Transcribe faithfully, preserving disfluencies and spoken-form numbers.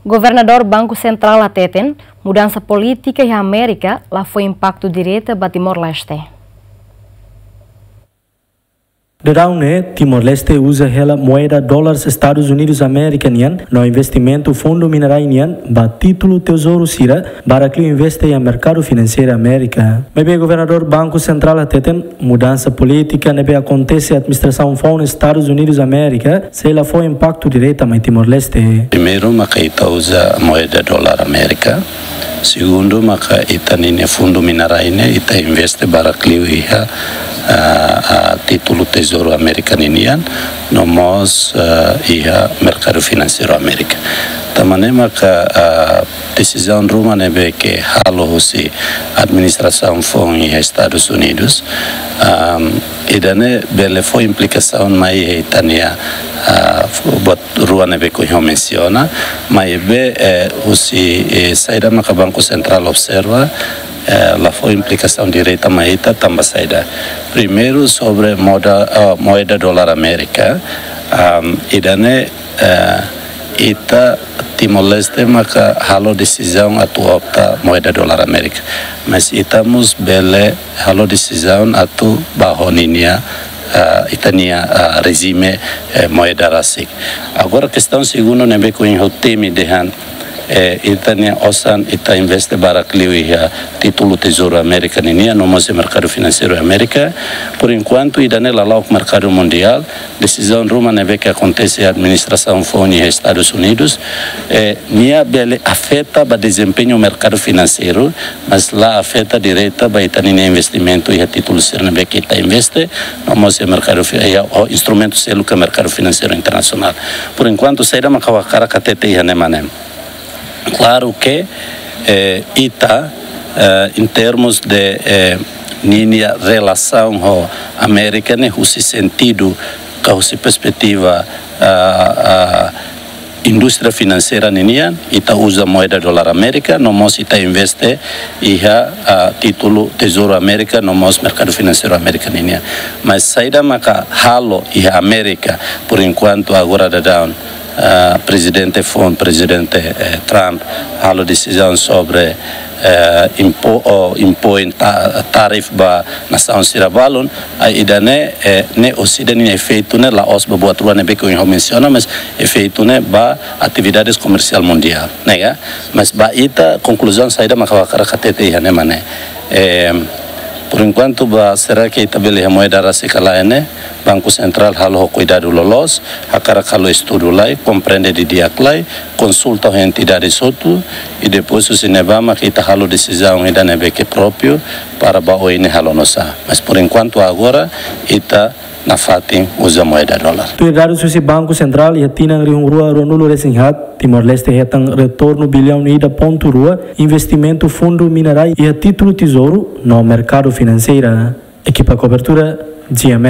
Governadór Banku Sentrál hateten, mudansa polítika iha Amérika la fó impaktu direta ba Timor-Leste. Daudaun ne'e, Timor-Leste uza hela moeda dólar Estadus Unidus Amérika nian no investimentu fundu mina-rai nian ba títulu tezouru sira barak liu investe iha merkadu finanseiru Amérika. Maibé Governadór Banku Sentrál hateten, mudansa polítika ne'ebé akontese iha administrasaun foun Estadus Unidus Amérika sei la fó impaktu direta mai Timor-Leste. Primeiru, maka ita uza moeda dólar Amérika. Segundu, maka ita-nia fundu mina-rai ne'e ita investe barak liu iha, ah, ah, títulu tezouru Amérika ninian, no mós, ah, iha merkadu finanseiru Amérika. Tanba ne'e maka, ah, desizaun ruma ne'ebé ke halo husi administrasaun foun iha Estadus Unidus, am, ida-ne'e bele fó implikasaun mai iha ita-nia, ah, buat rua ne'ebé ke ohin ha'u mensiona, maibé, eh, husi, eh, saida maka Banku Sentrál observa, eh, la fó implikasaun direta mai ita tanba saida. Primeiru, sobre moda, ah, moeda dólar Amérika, am, ida-ne'e, eh, ita Timor-Leste maka halo desizaun atu opta moeda dólar Amérika. Mas ita mós bele halo desizaun atu ba ho ninia, ah, ita-nia, ah, rejime, eh, moeda rasik. Agora, kestaun segundu ne'ebé ke ohin ha'u temi dehan, eh, ita-nia osan ita investe barak liu iha títulu tezouru Amérika ninian, no mós iha merkadu finanseiru Amérika. Por enkuantu, ida-ne'e lala'ok merkadu mundiál, desizaun ruma ne'ebé ke akontese iha administrasaun foun iha Estadus Unidus, eh, nia bele afeta ba dezempeñu merkadu finanseiru, mas la afeta direta ba ita-nia investimentu iha títulu sira ne'ebé ke ita investe, no mós iha merkadu fi-, iha, ho instrumentu seluk iha merkadu finanseiru internasionál. Por enkuantu, saida maka ha'u hakarak hatete iha ne'e mak ne'e. Klaru ke, eh, ita, eh, em termos de, eh, ninia relasaun ho Amérika ne'e husi sentidu ka husi perspetiva, ah, ah, indústria finanseira ninian, ita uza moeda dólar Amérika, no mós ita investe iha, ah, títulu tezouru Amérika, no mós merkadu finanseiru Amérika ninian. Mas saida maka halo iha Amérika, por enkuantu agora daudaun, ah, prezidente foun, prezidente, eh, Trump, halo desizaun sobre, eh, impo-, o, impoin ta-, tarifu ba nasaun sira balun, ah, ida-ne'e, eh, ne'e orsida nia efeitu ne'e la'ós ba buat rua ne'ebé ke ohin ha'u mensiona, mas efeitu ne'e ba atividades komersiál mundiál, ne'e ka? Mas ba ita, konkluzaun saida maka ha'u hakarak hatete iha ne'e mak ne'e. Eh, por enkuantu ba, será ke ita bele iha moeda rasik ka lae ne'e, Banku Sentrál halo ho kuidadu loloos, hakarak halo estudu lai, komprende didi'ak lai, konsulta ho entidades hotu, i depois husi ne'ebá mak ita halo desizaun ida ne'ebé ke própriu para ba oin ne'e halo nusá. Mas por enkuantu agora, ita nafatin uza moeda dólar. Tuir dadus husi Banku Sentrál, iha tinan rihun rua ruanulu-resin-haat, Timor-Leste hetan retornu biliaun ida pontu rua investimentu fundu mina-rai iha títulu tezouru no merkadu finanseira. Ekipa kobertura, G M N.